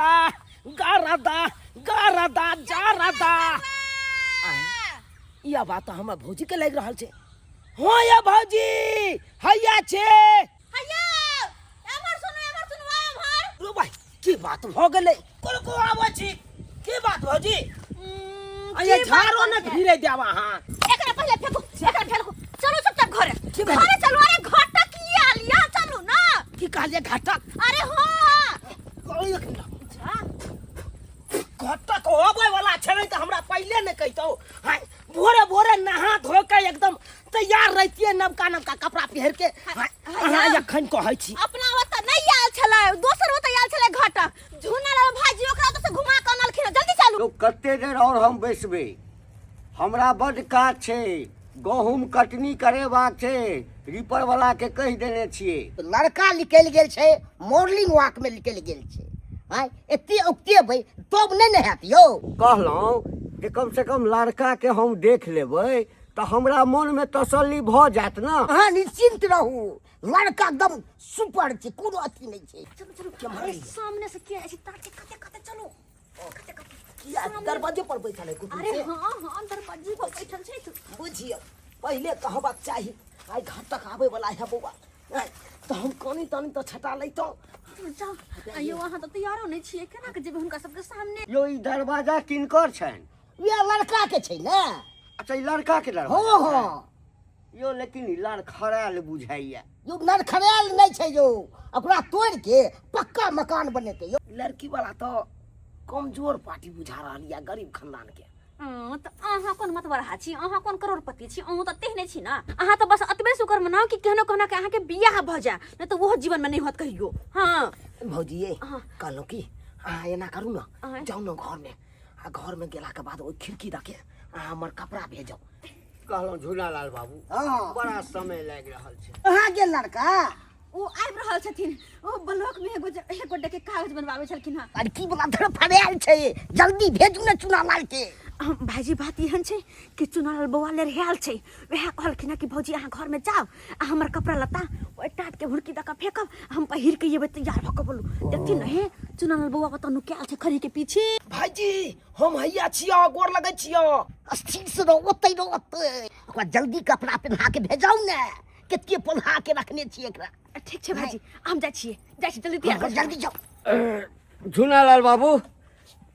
गारदा गारदा गारदा जारदा। आय, ई आवाज तऽ हमर भौजी के लागि रहल छै। हाँ या भौजी, हैया छै। हैया, एम्हर सुनू, एम्हर सुनू, आ एम्हर। रो भाई, की बात भऽ गेलै? कोन को आबै छी? की बात भौजी? अये की बात झाड़ो ने छै? फिरे देब अहाँ। एकरा पहिले फेंकू, एकरा फेंकू। चलू चुपचाप घरे। की भेलै? घरे चलू। अरे घटक की आयल या, चलू ना। की कहलियै घटक? अरे हाँ। कहू एक मिनट। घटक अबै वाला छलै तऽ हमरा पहिले नहि कहितौ। हाय, भोरे भोरे नहा धो के एकदम तैयार रहितियै, नवका नवका कपड़ा पहिर के। हाय, अहाँ एखन कहै छी? अपना ओतऽ नहि आयल छलै, दोसर ओतऽ आयल छलै घटक, झूना लाल भाईजी ओकरा ओतऽ से घुमा कऽ अनलखिन। जल्दी चलू। तो कते देर और हम बैसबै? हमरा बड्ड काज छै, गहूम कटनी करेबाक छै, रीपर वाला के कहि देने छियै। लड़का निकलि गेल छै, मॉर्निंग वॉक में निकलि गेल छै। आँय, एते औकतेबै तब नहि ने हैत यौ। कहलहुँ जे कम से कम लड़का के हम देख लेबै तऽ हमरा मन में तसल्ली भऽ जायत ने। अहाँ निश्चिंत रहू, लड़का एकदम सुपर छै, कोनो अथी नहि छै। चलू चलू। अरे सामने से के अछि ताके कते कते चलू, कते कते। किया दरवाजे पर बैठल है कुटुम अरे से? हाँ हाँ, दरवाजे पर बैठल छै। बुझियौ, पहिले कहबाक चाही, आइ घटक आबै वाला है बौआ। आइ, तऽ हम कनी तनी तऽ छटा लैतहुँ। जाउ आइयो, अहाँ तऽ तैयारो नहि छियै, केना के जेबै हुनका सबके सामने? यौ, ई दरवाजा किनकर छनि? वएह लड़का के छै ने। अच्छा, ई लड़का के दरवाजा? हँ हँ। यौ, लेकिन ई लड़खड़ायल बुझाइया। यौ, नरखड़ायल नहि छै यौ, ओकरा तोड़ि के पक्का मकान बनेतै यौ। लड़की वाला तऽ कमजोर पार्टी बुझा रहल यऽ, गरीब खानदान के। तऽ अहाँ कोन मतबरहा छी? अहाँ कोन करोड़पति छी? अहूँ तऽ तेहने छी ने। अहाँ तऽ बस एतबे शुक्र मनाउ कि केहनो केहनो के अहाँके बियाह भऽ जाय, नहि तऽ ओहो जीवनमे नहि होत कहियो। हाँ भौजी ये, हाँ। कहलहुँ कि अहाँ एना करू ने, हाँ। जाउ ने घरमे, आ घरमे गेलाके बाद ओहि खिड़की दके अहाँ हमर कपड़ा भेजब। कहलहुँ झूलालाल बाबू, हँ। बड़ा समय लागि रहल छै। कहाँ गेल लड़का? ओ आबि रहल छथिन, ओ ब्लॉक में एगो एक गोटे के कागज बनवावे छलखिन हँ। लड़की वाला धड़फड़ायल छै, जल्दी भेजू ने चुनालाल के। हम भाईजी, बात एहन छै कि चुनालाल बौआ लेरहायल छै, वएह कहलखिन हँ कि भौजी अहाँ घर में जाउ आ हमर कपड़ा लत्ता ओहि टाट के हुड़की दऽ कऽ फेकब, हम पहिर के एबै तैयार भऽ कऽ। बोलू, देखथिन ने हे, चुनालाल बौआ कतऽ नुकायल छै खरी के पीछे। भाईजी, हम हैया छियौ, गोर लगै छियौ। स्थिर से रहो, ओतै रहो, ओतै। ओकरा जल्दी कपड़ा पहिना के भेजाउ ने, कते पोल्हा के रखने छियै एकरा। ठीक छै भाईजी, हम जाइ छियै, जाइ छी, जल्दी तैयार हाँ, कर। जल्दी जाओ। झूनालाल बाबू,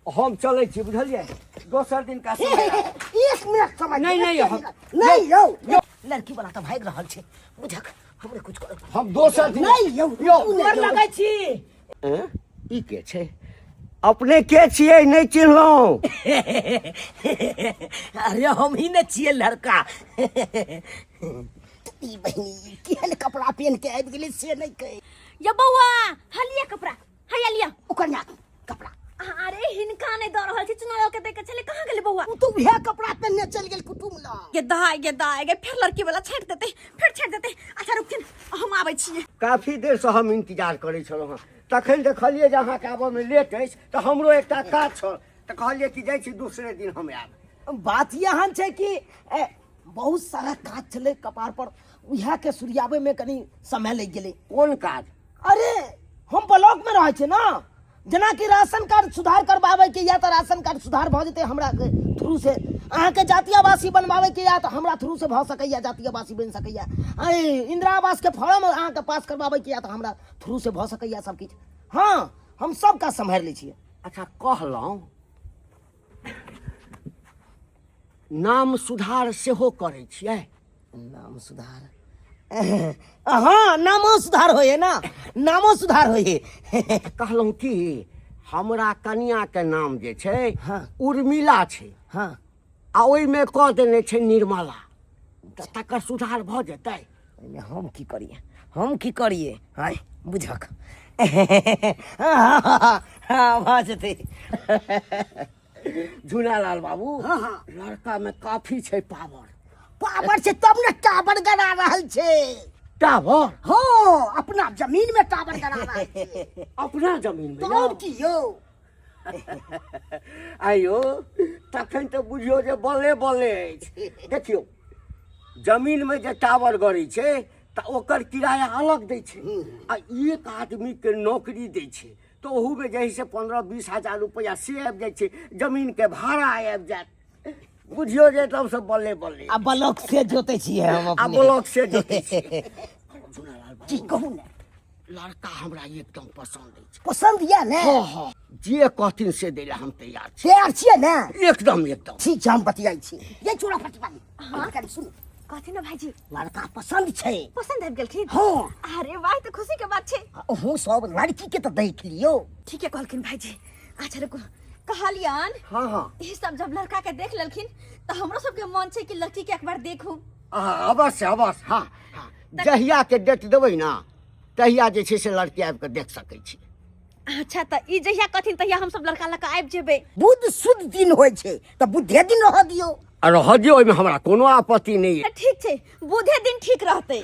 हम चलै छी, बुझलियै? दोसर दिन का समय आयत। एक मिनट समय नहीं, नहीं, एक मिनट। नहीं यौ, यौ। लड़की वाला तऽ भागि रहल छै, बुझक हमरे कुछ कर। हम दोसर दिन नहीं यौ, यौ। तू नहीं गोर यौ। लगै छी। एँ? ई के छै? अपने के छियै? नहि चिन्हलहुँ। अरे हम ही ने छियै लड़का। ई बहिनी केहन कपड़ा पहन के आबि गेलै से नहि कहि। यो बौआ, हलिया कपड़ा हैया लिया। ओकर ना कपड़ा। अरे हिनका नहि दऽ रहल छी, चुनाव के देके छलै, कहाँ गेलै बौआ? ओ तऽ उएह कपड़ा पहनने चलि गेल कुटुम लग। गे दाय, गे दाय गे, फेर लड़की वाला छाँटि देतै, फेर छाँटि देतै। अच्छा रुकथिन, हम आबै छियै। काफी देरसँ हम इंतजार करै छलहुँ हँ, तखन देखलियै जे अहाँके आबऽमे लेट अछि, तऽ हमरो एकटा काज छल, तऽ कहलियै कि जाइ छी, दोसरे दिन हम आयब। बात एहन छै कि बहुत सारा काज छलै कपार पर, उएह के सुरियाबै में कनी समय लागि गेलै। कोन काज? अरे हम ब्लॉक में रहै छियै ने, जेनाकि राशन कार्ड सुधार करबाबै के या तऽ राशन कार्ड सुधार भऽ जेतै हमरा थ्रू से। अहाँके जाति आवासी बनबाबै के या तऽ हमरा थ्रू से भऽ सकैया, जाति आवासी बनि सकैया। अरे इंदिरा आवास के फॉर्म अहाँके पास करबाबै के या तऽ हमरा थ्रू से भऽ सकैया सब किछु। हाँ, हम सब काज सम्हारि लै छियै। अच्छा कहलहुँ, नाम सुधार सेहो करै छियै? नाम सुधार? हाँ, नामो सुधार होइए ना, नामो सुधार होइए। कहलहुँ कि हमरा कनियाके नाम जे छै, हाँ। उर्मिला छै। हाँ। आ ओहिमे कऽ देने छै निर्मला, तऽ तकर सुधार भऽ जेतै? ओहिमे हम की करिए, हम की करिए? आय बुझक, हाँ हाँ, भऽ जेतै। झूनालाल बाबू, हाँ, हाँ। लड़का में काफी छै पावर। पावर छै तब ने टावर गड़ा रहल छै। टावर? हाँ, अपना जमीन में टावर गड़ा रहल छै। अपना जमीन में? तब की यौ। आइयो, तखन तऽ बुझियौ जे बले बले अछि। देखियौ, जमीन में जे टावर गड़ै छै तऽ ओकर किराया अलग दै छै, आ एक आदमी के नौकरी दै छै तऽ तऽ ओहूमे जे हइ से 15-20 हजार रुपैआ से आबि जाइ छै, जमीनके भाड़ा आबि जायत। बुझियौ जे तब सब बल्ले बल्ले। आ ब्लॉक से जोते छियै हम आ अपने। ब्लॉक से जोतै छियै। झुनालाल बाबू, की कहू ने? लड़का हमरा एकदम पसन्द अछि। पसन्द यऽ ने? हँ, जे कहथिन से दै लए हम तैयार छी। तैयार छियै ने? एकदम एकदम। ठीक छै, हम बतियाइ छी। ये चूड़ा पटवाली, कनि सुनू। कहथिन ने भाईजी। लड़का पसन्द छै। पसंद आबि गेलखिन? हँ। अरे वाह, तऽ खुशी के बात छै। अहूँ सब लड़की के तऽ देख लियौ। ठीके कहलखिन भाईजी। अच्छा रुकू, कहलियन। हँ हँ ई सब जब लड़का के देख लेलखिन तऽ हमरो सबके मन छै कि लड़की के एक बार देखू। हँ, अवश्य अवश्य। हँ हँ, जहियाके डेट देबै ने तहिया जे छै से लड़की आबि कऽ देख सकै छी। अच्छा, तऽ ई जहिया कहथिन तहिया हम सब लड़का लऽ कऽ आबि जेबै। बुध शुद्ध दिन होइ छै तऽ बुधे दिन रहऽ दियौ। आ रहऽ दियौ, ओहिमे हमरा कोनो आपत्ति नहि तऽ ठीक छै, बुधे दिन ठीक रहतै।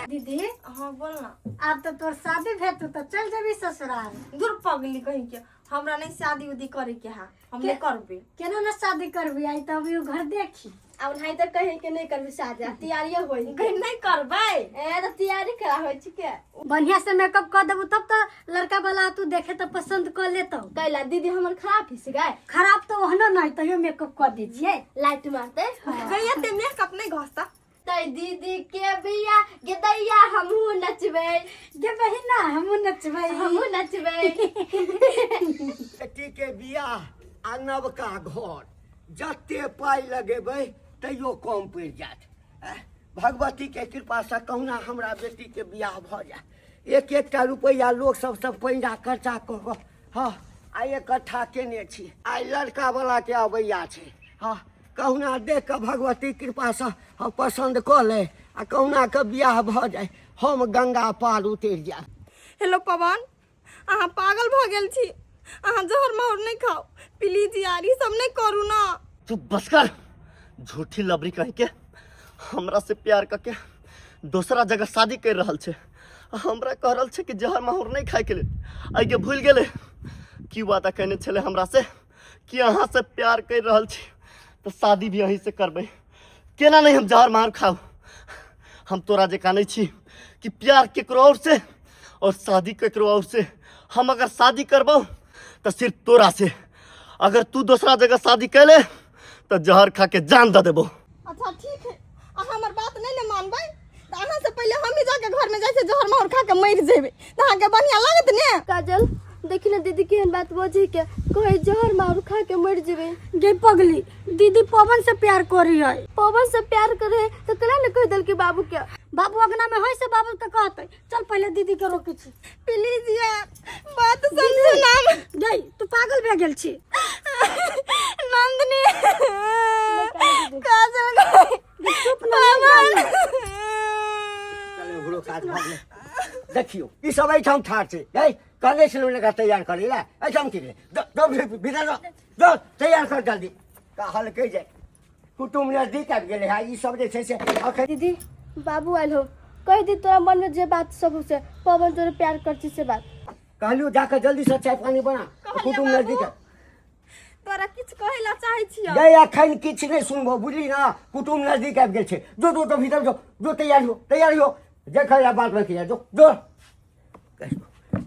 दीदी। हाँ, बोल ना। आब तऽ तोर शादी भेटू तऽ चल जेबी ससुराल। दूर पगली कहीं के, हमरा नहीं शादी उदी करे के है, हम नहीं करबे। केना ने शादी करबी? आई तऽ अभी घर देखी। आ ओनाहि तऽ कहे के नहीं करबी शादी, आ तैयारियो होई। कहीं नहीं करबे। ए तऽ तैयारी करा होइ छिके। बढ़िया से मेकअप कर देबू तब तऽ लड़का वाला तू देखे तऽ पसंद कर लेतौ। कैला दीदी, हमर खराब हिस गए? खराब तो ओहनो नहीं, तैयो मेकअप कर दीजिए। लाइट मारते। गैया ते मेकअप नहीं घसता। तै दीदी के बिया गे दैया, हमहूँ नचबै। गे बहिना, हमहूँ नचबै। हमहूँ नचबै। बेटीके बियाह आ नवका घर, जते पाइ लगेबै तैयो कम पड़ि जायत। आँय, भगवतीके कृपासँ कहुना हमरा बेटीके बियाह भऽ जाय। एक एकटा रुपैआ लोक सबसँ पैंजा खर्चा कऽ कऽ, हँ, आ इकट्ठा केने छी। आइ लड़का वाला के अबैया छै। हँ, कहुना देख कऽ भगवती कृपासँ हम पसन्द कऽ ले आ कहुना कऽ बियाह भऽ जाय, हम गंगा पार उतरि जायब। हेलो पवन, अहाँ पागल भऽ गेल छी। अहाँ जहर माहुर नहीं खाओ प्लीज यार, ई सब नहीं करू ना। चुप बस कर, झूठी लबरी कह के। हमरा से प्यार करके दोसरा जगह शादी कर रहल छै, आ हमरा कह रहल छै कि जहर माहुर नहीं खाए के लेल। आइ के भूल गेले की वादा कहने छले हमरा से कि अहाँ से प्यार कर रहल छी तऽ शादी भी अहीं से करबै। केना नहीं हम जहर माहुर खाउ? हम तोरा जकाँ नहीं छी कि प्यार केकरो और से और शादी केकरो और से। हम अगर शादी करबौ तऽ सिर्फ तोरा से। अगर तू दोसरा जगह शादी कैले तऽ जहर खा के जान दऽ देबो। अच्छा ठीक है, अहाँ हमर बात नहीं ने मानबै तऽ अहाँ से पहिले हम ही जाके घर में जाइ से जहर माहुर खा के मरि जेबै तऽ अहाँके बढ़िया लागत ने? काजल, देखी ने दीदी केहन बात बजै के, कहै जहर मार खा के मरि जेबै। गे पगली, दीदी पवन से प्यार करी है। पवन से प्यार करे है तऽ केना ने कहि देलकै बाबू के? बाबू अगना में है से बाबू के कहते। चल, पहले दीदी के रोके छी। प्लीज यार, बात समझू ना। गई, तू पागल भए गेल छी। नंदनी, काजल गई। चुप ना। चल, ओकरो काज भऽ गेलै। देखियौ, ई सब एहिठाम ठाढ़ छै। है कहने छलहुँ ने एकरा तैयार करै लए, एहिठाम की रे? दऽ भीतर दऽ, दऽ तैयार कर जल्दी। कहलकै जे कुटुम्ब नजदीक आबि गेलै है, ई सब जे छै से अखन। दीदी, बाबू आयल हो, कहि दी तोरा मन में जे बात सब हो से पवन तोरे प्यार करती से बात। कहलियौ जाकऽ जल्दीसँ चाय पानी बना, कुटुम्ब नजदीक आबि- तोरा किछु कहै ला चाहै छियौ। गई, अखन किछु नहि सुनबो, बुझली ना? कुटुम्ब नजदीक आबि गेल छै। जो जो, तो भीतर जो, जो तैयार हो, तैयार हो। देखल जा बात बाकी है, जो जो।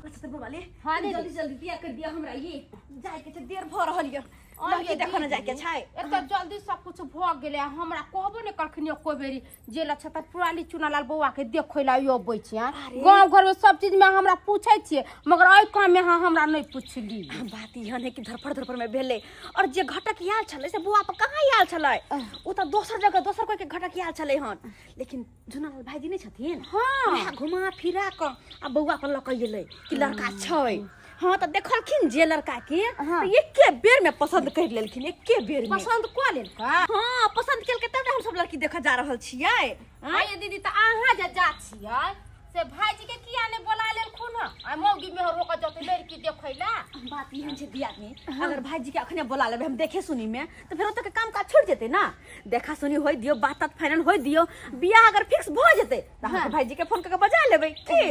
अच्छा तऽ वाले। हाँ दीदी। जल्दी जल्दी बियाह कर दिया हमरा, ये जाय के छै, देर भऽ रहल ये, लड़की देखऽ ने जाय के छै। एते जल्दी सब कुछ भऽ गेलै आ हमरा कहबो नहि करखिन एको बेरी जे लक्षता पुराली चुनालाल बौआ के देखै ला अबै छी। गाँव घर में सब चीज में हमरा पूछै छियै, मगर एहि काम में अहाँ हमरा नहि पुछली। बात एहन है कि धरफड़ धरफड़ में भेलै, और जे घटक आयल छलै से बौआ पर कहाँ आयल छलै? ओ तऽ दोसर जगह दोसर कोई के घटक आयल छलै हन, लेकिन झुनालाल भाईजी नहि छथिन? हाँ। वएह घुमा फिरा कऽ आ बौआ पर लऽ कऽ एलै कि लड़का छै। हाँ, तऽ देखलखिन जे लड़का के, तऽ एके बेर में पसंद कर लेलखिन, एके बेर में। पसंद कऽ लेलकै? हाँ, पसंद केलकै तब ने हम सब लड़की देखऽ जा रहल छियै। आँय दीदी, तऽ अहाँ जे जा छियै से भाईजी के किया नहि बोला लेलखुन हँ? आ मौगी मेहर रोकऽ जतै लड़की देखै ला। बात एहन छै दियादनी, अगर भाईजी के अखने बोला लेबै हम देखे सुनी में तऽ फेर ओतऽ के काम काज छूटि जेतै ना। देखा सुनी होय दियौ, बात तात फाइनल होय दियौ, बियाह अगर फिक्स भऽ जेतै तऽ अहाँके भाईजी के फोन कऽ के बजा लेबै की?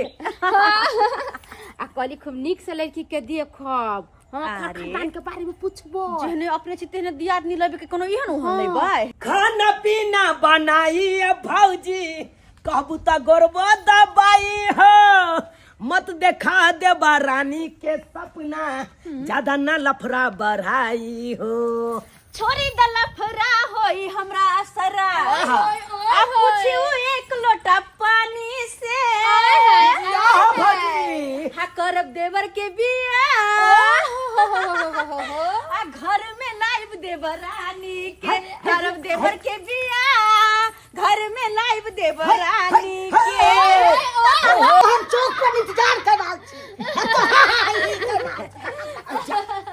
आ कहली खूब नीक से लड़की के देखब। हाँ, अरे। खानदान के बारे में पूछबो। जेहने अपने छी तेहने दियादनी लेबै के कोनो एहन ओहन लेबै? खाना पीना बनाई भौजी, कहबू तऽ गोरबो दबाई हो। मत देखा देबा रानी के सपना, ज्यादा न लफड़ा बढ़ाई हो। छोरी द लफड़ा होई हमरा असरा, आ पूछियो एक लोटा पानी से। क्या भौजी? हा करब देवर के बिया, आ घर में लाइब देवर रानी के। करब देवर के बिया, घर में लाइब देवर रानी के। हम चौक पर इंतजार कर रहल छी।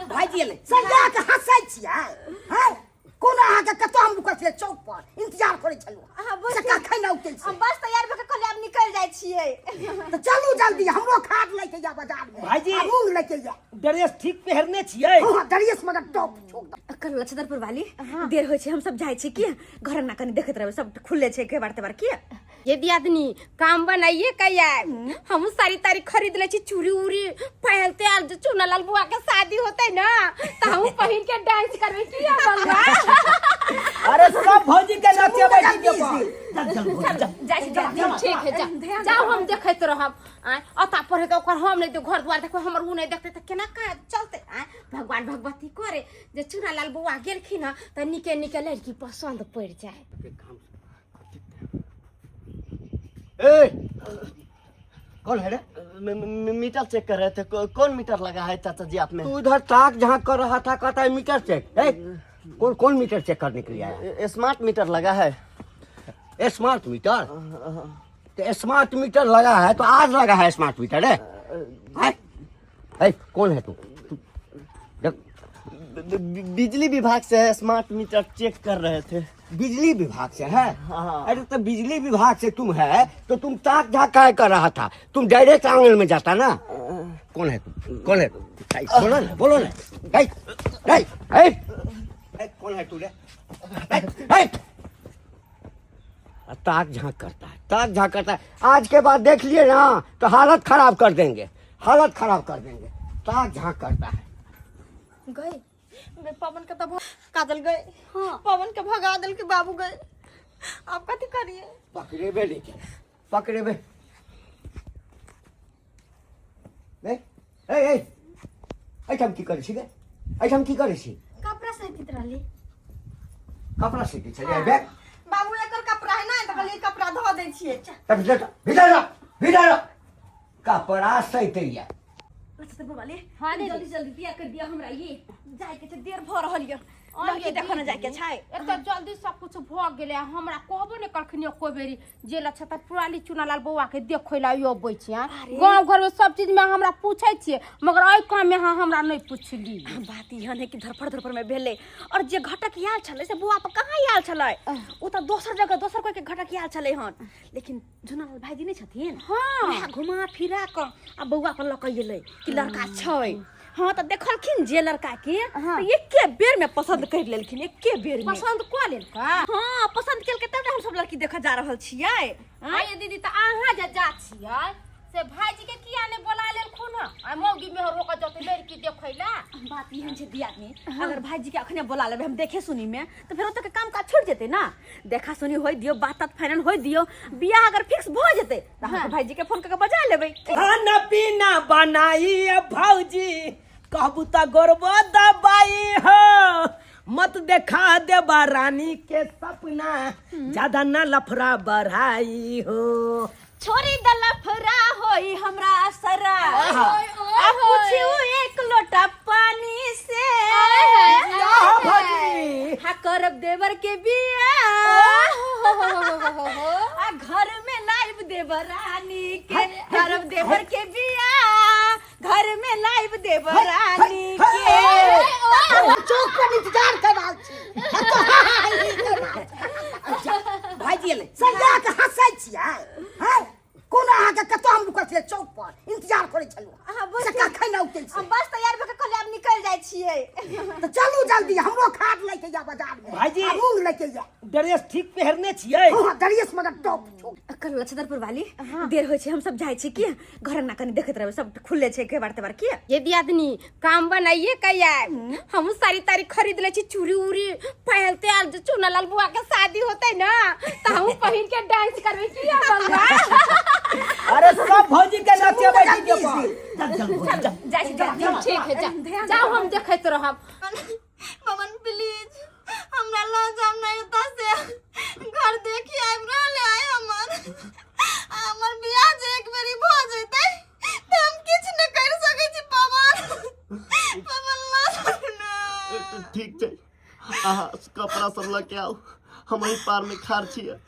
भाईजी एलै। सरिया के हंसै छियै हैं? कोना अहाँके कतऽ हम रुकल छियै चौक पर इंतजार करै छलहुँ? अहाँ बस से कखन औतै से? हम बस तैयार भऽ के कहलियै आब निकलि जाइ छियै। तऽ चलू जल्दी, हमरो खाद लैके या बाजार में। भाईजी। आ मूंग लैके या। ड्रेस ठीक पहिरने छियै? हँ, ड्रेस मगर टॉप छोड़। कल लछदरपुर वाली देर होइ छै, हम सब जाइ छी की घर अंगना कनी देखैत रहबै, सब खुले छै केबाड़ तेबाड़ की। ये दियादनी काम बनाइए के आयब, हमहूँ साड़ी ताड़ी खरीद ले छी, चूड़ी उड़ी पहिनते आयल। जे चुनालाल बुआ के शादी होते ना तऽ हमहूँ पहिन के डांस करबै की बंगा। अरे सब भौजी के नचेबै डीजे पर। चल चल भौजी, चल। जाइ छी जल्दी। ठीक है, जा जाओ, हम देखैत रहब। आँय अता पढ़े तऽ ओकर हम नहि घर दुआर देखबै, हमर ओ नहि देखतै तऽ केना काज चलतै? आँय भगवान भगवती करे जे चुनालाल बौआ गेलखिन हँ तऽ नीके नीके लड़की पसन्द पड़ि जाय। ए, कौन है रे? मीटर चेक कर रहे थे। कौन मीटर लगा है चाचा जी आप में? तू इधर ताक झांक कर रहा था, कहता है मीटर चेक। ए, कौन कौन मीटर चेक करने के लिए आया? स्मार्ट मीटर लगा है। Smart meter? तो स्मार्ट मीटर लगा है तो आज लगा है स्मार्ट मीटर है? है? है, कौन है तू? देख, बिजली विभाग से है, स्मार्ट मीटर चेक कर रहे थे। बिजली विभाग से है? हाँ। अरे तो बिजली विभाग से तुम है तो तुम ताक झाक काहे कर रहा था? तुम डायरेक्ट आंगन में जाता ना। कौन है तू? कौन है तू? ऐ, बोलो ना, बोलो ना। ऐ, ऐ, ऐ, ऐ, कौन है तू रे? ऐ, ऐ। ताक झांक करता है, ताक झांक करता है। आज के बाद देख लिए ना तो हालत खराब कर देंगे, हालत खराब कर देंगे। ताक झांक करता है। गए बे पवन के तब काजल गए। हाँ, पवन के भगा दिल के बाबू गए, आप कथी करिए? पकड़ेबे लेके, पकड़ेबे। ए ए ए, एहिठाम की करै छी गे? एहिठाम की करै छी? कपड़ा सैतित रहली। कपड़ा सीखै छलियै बे? बाबू एकर कपड़ा है ना, तऽ कहलियै कपड़ा धो दै छियै। तऽ भीतर जा, भीतर जा, भीतर जा। कपड़ा सैतैया। लछदरपुर वाली। हाँ दीदी। जल्दी जल्दी बियाह कर दिया हमरा, ये जाय के छै, देर भऽ रहल यऽ, लड़की देखऽ ने जाय के छै। एते जल्दी सब कुछ भऽ गेलै आ हमरा कहबो नहि कलखिन एको बेरी जे लछतर पुराली चुनालाल बौआ के देखै लए अबै छै। आँय गाँव घरमे सब चीजमे हमरा पूछै छियै, मगर एहि काममे अहाँ हमरा नहि पुछली। बात एहन है कि धरफड़ धरफड़ में भेलै, और जे घटक आयल छलै से बौआ पर कहाँ आयल छलै, ओ तऽ दोसर जगह दोसर कोई के घटक आयल छलै हन, लेकिन झुनालाल भाईजी नहि छथिन? हाँ। वएह घुमा फिरा कऽ आ बौआ पर लऽ कऽ एलै कि लड़का छै। हाँ तऽ देखलखिन जे लड़का के, तऽ एके बेर में पसंद कर लेलखिन, एके बेर में पसंद कऽ लेलकै। हाँ, पसंद केलकै तब ने हम सब लड़की देखऽ जा रहल छियै। आँय दीदी, तऽ अहाँ जे जा छियै से भाईजी के किया नहि बोला लेलखुन हँ? आ मौगी मेहर होके जतै लड़की देखै लए? बात एहन छै दियादनी, अगर भाईजी के अखने बोला लेबै हम देखे सुनी में तऽ फेर ओतऽ के काम काज छूट जेतै ना। देखा सुनी होय दियौ, बात तात फाइनल होय दियौ, बियाह अगर फिक्स भऽ जेतै तऽ अहाँके भाईजी के फोन कऽ के बजा लेबै। खाना पीना बनाई भौजी, कहबू तऽ गोरबो दबाई हो। मत देखा देबा रानी के सपना, ज्यादा न लफड़ा बढ़ाई हो। छोरी द लफड़ा होई हमरा असरा, आ पूछियो एक लोटा पानी से। क्या भौजी? हा करब देवर के बिया, आ घर में लाइब देवर रानी के। करब देवर के बिया, घर में लाइब देवर रानी के। हम चौक पर इंतजार कर रहल छी। भाईजी एलै। सरिया के हंसै छियै हैं? कोना अहाँके कतऽ हम रुकल छियै चौक पर इंतजार करै छलहुँ? अहाँ बस से कखन औतै से? हम बस तैयार भऽ के कहलियै आब निकलि जाइ छियै। तऽ चलू जल्दी, हमरो खाद लैके या बाजार में। भाईजी। आ मूंग लैके या। ड्रेस ठीक पहिरने छियै? हँ, ड्रेस मगर टॉप छौ। कल लछदरपुर वाली देर होइ छै, हम सब जाइ छी की घर अंगना कनी देखैत रहबै, सब खुले छै केबाड़ तेबाड़ की। ये दियादनी काम बनाइए के आयब, हमहूँ साड़ी ताड़ी खरीद ले छी, चूड़ी उड़ी पहिनते आयल। जे चुनालाल बुआ के शादी होते ना तऽ हमहूँ पहिन के डांस करबै की बंगा। अरे सब भौजी के नचेबै डीजे पर चल चल भौजी, चल जाइ छी जा, ठीक है जा जाओ हम देखैत रहब। पवन प्लीज हमरा लऽ जाउ ने एतऽ से, घर देखी आबि रहल है हमर। आ हमर बियाह जे एक बेरी भऽ जेतै तऽ हम किछु नहि करि सकै छी। पवन, पवन, लऽ जाउ ने। ठीक छै, अहाँ कपड़ा सब लऽ के आउ, हम एहि पार में खाड़ छियै।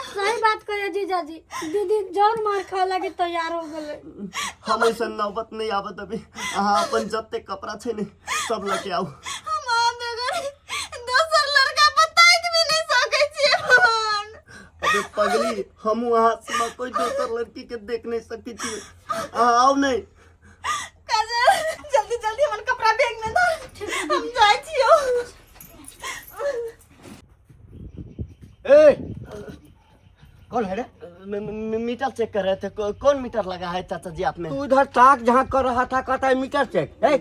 सही बात कहियो जीजाजी, दीदी जौन मार खाए लागी तैयार हो गेलै। हम ऐसा नौबत नहीं आबत अभी, अहाँ अपन जते कपड़ा छै ने सब लऽ के आउ। हम अहाँ बगैर दोसर लड़का पर ताकि भी नहीं सकै छियै पवन। अबे पगली, हम वहाँ से कोई दोसर लड़की के देख नहीं सकती थी। अहाँ आओ नहीं। काजल, जल्दी जल्दी हमर कपड़ा बैग में धर, हम जाइ छियौ। ए, कौन है रे? मीटर चेक कर रहे थे। कौन मीटर लगा है चाचा जी आप में? तू इधर ताक झाँक कर रहा था, कहता है मीटर चेक। ए,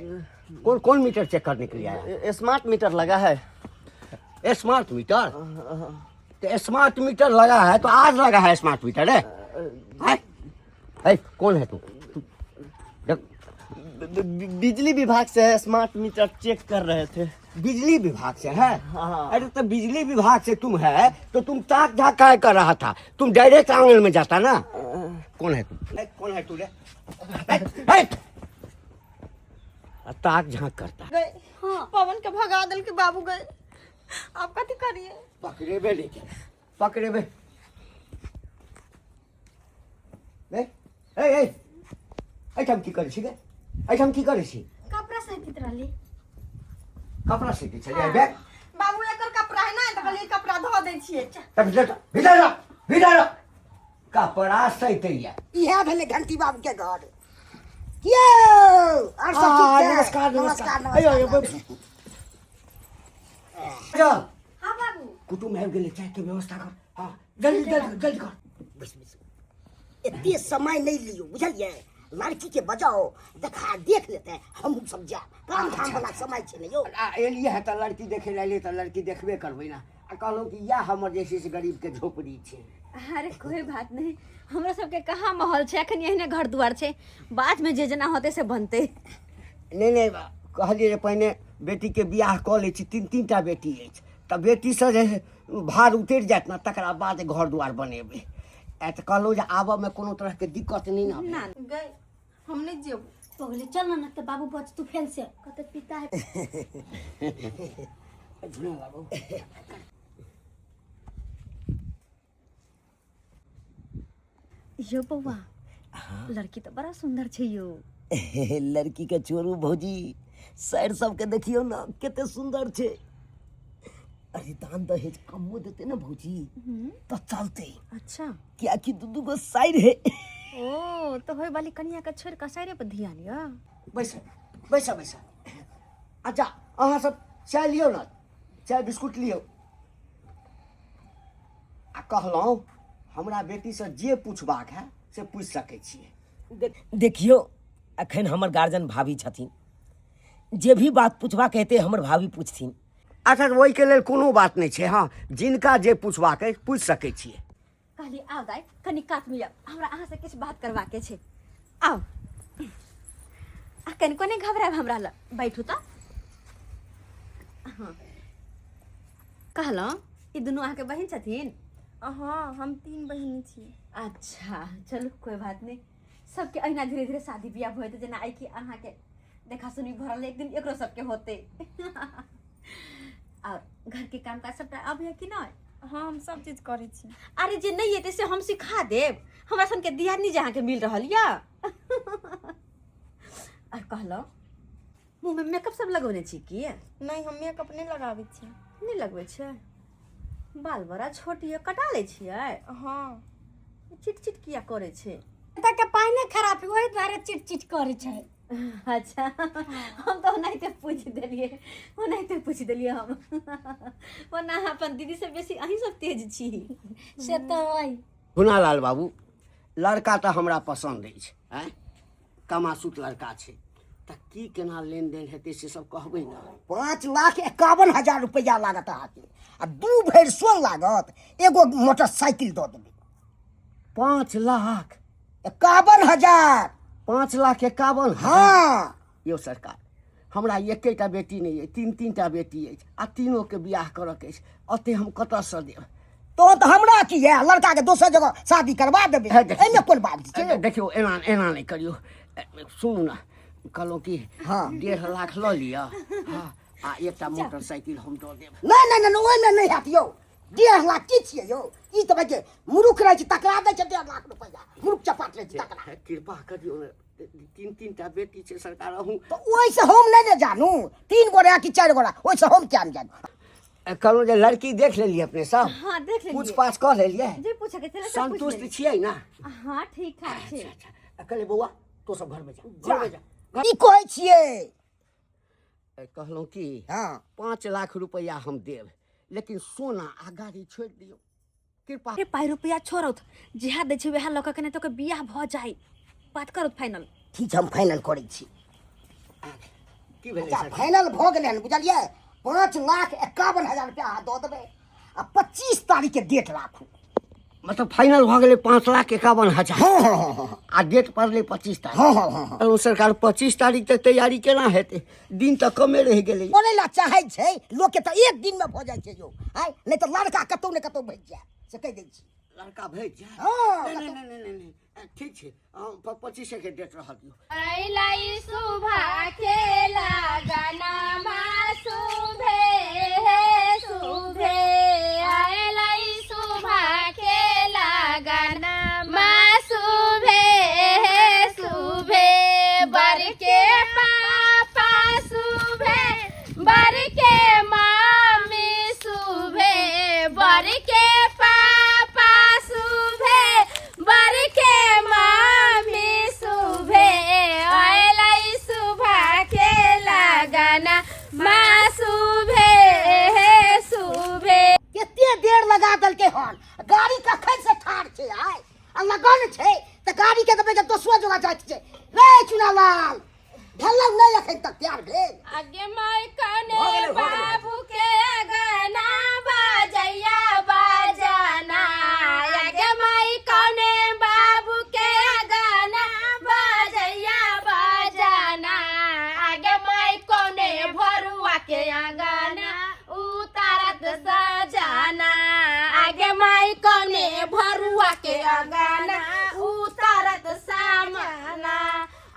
कौन कौन मीटर चेक करने के लिए आया? स्मार्ट मीटर लगा है। Smart meter? तो स्मार्ट मीटर लगा है तो आज लगा है स्मार्ट मीटर है? है? है? कौन है तू? देख, बिजली विभाग से है, स्मार्ट मीटर चेक कर रहे थे। बिजली विभाग से है? हाँ। अरे तो बिजली विभाग से तुम है तो तुम ताक झाँक काहे कर रहा था? तुम डायरेक्ट आंगन में जाता ना। कौन है तू? ए, कौन है तू रे? ए, ए! ताक झाँक करता। गए, पवन के भगा देलकै बाबू। गए, आब कथी करिए? पकड़ेबे लेके, पकड़ेबे। ए ए ए, एहिठाम की करै छी गे? एहिठाम की करै छी? कपड़ा सैतित रहली। कपड़ा सीखै छलियै बे? बाबू, एकर कपड़ा है ना, तऽ कहलियै कपड़ा धो दै छियै। तब भीतर जा, भीतर जा, भीतर जा। कपड़ा सैतैया। इएह भेलै घंटी बाबू के घर। कियो और सब ठीक छै? नमस्कार। नमस्कार। नमस्कार। अयो, अयो, नमस्कार। चल। हाँ बाबू। कुटुम्ब आबि गेलै, चायके व्यवस्था कर। हाँ, जल्दी जल्दी जल्दी कर। बैस बैस, एते समय नहि लियौ, बुझलियै? लड़की के बजाओ, देखा देख लेते, हमहूँ सब जायब, काम धाम वाला समय छै ने यौ। आ एलियै है तऽ लड़की देखे लए एलियै तऽ लड़की देखबे करबै ने। आ कहलहुँ कि इएह हमर जे छै से गरीबके झोपड़ी छै। अरे कोई बात नहीं, हमरा सबके कहाँ माहौल छै, अखन एहने घर दुआर छै, बाद में जे जेना होते से बनते। नहि नहि, कहलियै जे पहिने बेटीके बियाह कऽ लै छी, तीन तीन टा बेटी अछि, तऽ बेटीसँ जे भार उतरि जायत ने तकरा बाद घर दुआर बनेबै। आ तऽ कहलहुँ जे आबऽमे कोनो तरहके दिक्कत नहि ने? ना। गए, हम नहीं जेबो। पगली, चल ना, ना तो बाबू बच तू फेन से कते पिता है। झुना बाबू। यो बौआ, लड़की तऽ बड़ा सुंदर छै यो। लड़की के छोड़ू भौजी, सर सबके देखियौ ने कते सुंदर छै। अरे दान दहेज कमो देते ने भौजी तऽ चलते। अच्छा। कियाकि दू दू गो साइर है। ओ तऽ होय वाली कनिया के छोड़ कऽ साइरे पर ध्यान यऽ। बैस बैस बैस। अच्छा, अहाँ सब चाय लियौ ने, चाय बिस्कुट लियौ। आ कहलहुँ, हमरा बेटीसँ जे पूछबाक है से पूछि सकै छियै। देखियौ, अखन हमर गार्जियन भाभी छथिन, जे भी बात पूछबाक हेतै हमर भाभी पूछथिन। अच्छा, तऽ ओहिके लेल कोनो बात नहि छै। हँ, जिनका जे पूछबाक अछि पूछि सकै छियै। कहली आउ दाइ, कनि कातमे आउ, हमरा अहाँसँ किछु बात करबाके छै। आउ, आ कनिको नहि घबरायब, हमरा लग बैठू तऽ। हँ, कहलहुँ ई दुनू अहाँके बहिन छथिन? हाँ, हम तीन बहिनी छी। अच्छा चलू, कोई बात नहीं, सबके अहिना धीरे धीरे शादी बियाह होते, जेना आइ कि अहाँके देखा सुनी भरल, एक दिन एकरो सबके होते। और घर के काम काज सबटा अबैया कि नहि? हाँ, हम सब चीज करै छी। अरे जे नहि एतै से हम सिखा देब, हमरा सनके दियादनी जे अहाँके मिल रहल यऽ। और कहलहुँ, मुँहमे मेकअप सब लगौने छी की? नहीं, हम मेकअप नहीं लगाबै छी। नहि लगबै छै? बाल बड़ा छोट यऽ, कटा लै छियै? हाँ। चिट चिट किया करै छै? एतऽ के पानि खराब है, ओहि दुआरे चिट चिट करै छै। अच्छा, हम तऽ ओनाहिते पूछि देलियै, ओनाहिते पूछि देलियै हम। ओना अहाँ अपन दीदी से बेसी अहीं सब तेज छी। से तऽ अइ। गुनालाल बाबू, लड़का तऽ हमरा पसन्द अछि, आँय, कमासुत लड़का छै, तऽ की केना लेनदेन हेतै से सब कहबै ने। 5,51,000 रुपैआ लागत अहाँके, आ 2 भरि सोन लागत, एगो मोटरसाइकिल दऽ देबै। 5 लाख 51,000। 5,51,000। हँ। यौ सरकार, हमरा एकेटा बेटी नहि अछि, तीन तीन टा बेटी अछि आ तीनोके बियाह करऽके अछि, ओते हम कतऽसँ देब? तहन तऽ हमरा की यऽ, लड़का के दोसर जगह शादी करवा देबै, हे, देखियौ। एहिमे कोन बात छै? देखियौ, एना एना नहि करियौ। सुनू ने, कहलहुँ कि हँ। 1.5 लाख लऽ लिअ, हँ, आ एकटा मोटरसाइकिल हम दऽ देब। नहि नहि नहि, ओहिमे नहि हैत यौ। 1.5 लाख की छियै यौ? ई तऽ भाइ मूर्ख रहै छै तकरा दै छै 1.5 लाख रुपैआ, मूर्ख चपाट रहै छै तकरा। हे, कृपा करियौ ने, तीन तीन टा बेटी छै सरकार, अहूँ। तऽ ओहिसँ हम नहि ने जानू, तीन गोरा कि चारि गोरा, ओहिसँ हम किया नहि जानू? कहलहुँ जे लड़की देख लेलियै अपने सब? हाँ, देख लेलियै। पूछ पाछ कऽ लेलियै? जे पूछे के छलै सब पूछ संतुष्ट लेलियै। छियै ने? हाँ, ठीक ठाक छै। अच्छा अच्छा, कहलियै बौआ, तो सब घरमे जा, घरमे जा। की कहै छियै? कहलहुँ कि हँ। 5 लाख रुपैआ हम देब, लेकिन सोना आ गाड़ी छोड़ि दियौ कृपा। अरे, पाइ रुपैआ छोड़ौत, जेहा दै छै वएह लऽ कऽ केनाहितो के बियाह भऽ जाय, बात करौत फाइनल। ठीक छै, हम फाइनल करै छी। की भेलै? अच्छा। सर? फाइनल भऽ गेलै हन, बुझलियै? 5,51,000 रुपया अहाँ दऽ देबै आ 25 तारीखके डेट राखू। मतलब फाइनल भऽ गेलै 5,51,000? हँ हँ हँ हँ। आ डेट पड़लै 25 तारीख? हँ हँ हँ हँ। कहलहुँ सरकार, 25 तारीख तक तैयारी केना हेतै? दिन तऽ कमे रहि गेलै। करै लए चाहै छै लोकके तऽ एक दिनमे भऽ जाइ छै यौ। आँय, नहि तऽ लड़का कतहु ने कतहु भेज जायत, से कहि दै छी। लड़का भेज जायत? हँ। नहि नहि नहि नहि नहि, ठीक छै, 25के डेट रहल दियौ। अइलै सुभा के लगनमा शुभे हे शुभे, अइलै सुभा के लगनमा शुभे हे शुभे, बर के पापा शुभे, बर के मामी शुभे, बर के पापा शुभे, बर के मामी शुभे, अयलै सुभा के लगना मा शुभे हे शुभे। कते देर लगा देलकै हन, गाड़ी कखन से ठाढ़ छै आइ, आ लगन छै तऽ गाड़ी के देबै दोसरो जगह जाइत छै। रे चुनालाल, भेलौ नहि एखन तक तैयार भेल? आगे माय कने भऽ गेलै, भऽ गेलै। बाबू के अगना बाजैया बाजाना, आगे माय कने बाबू के अगना बाजैया बाजाना, आगे माय कने भरुआ के अंगना उतारत सजाना, आगे माय कने भरुआ के अंगना उतारत सामाना,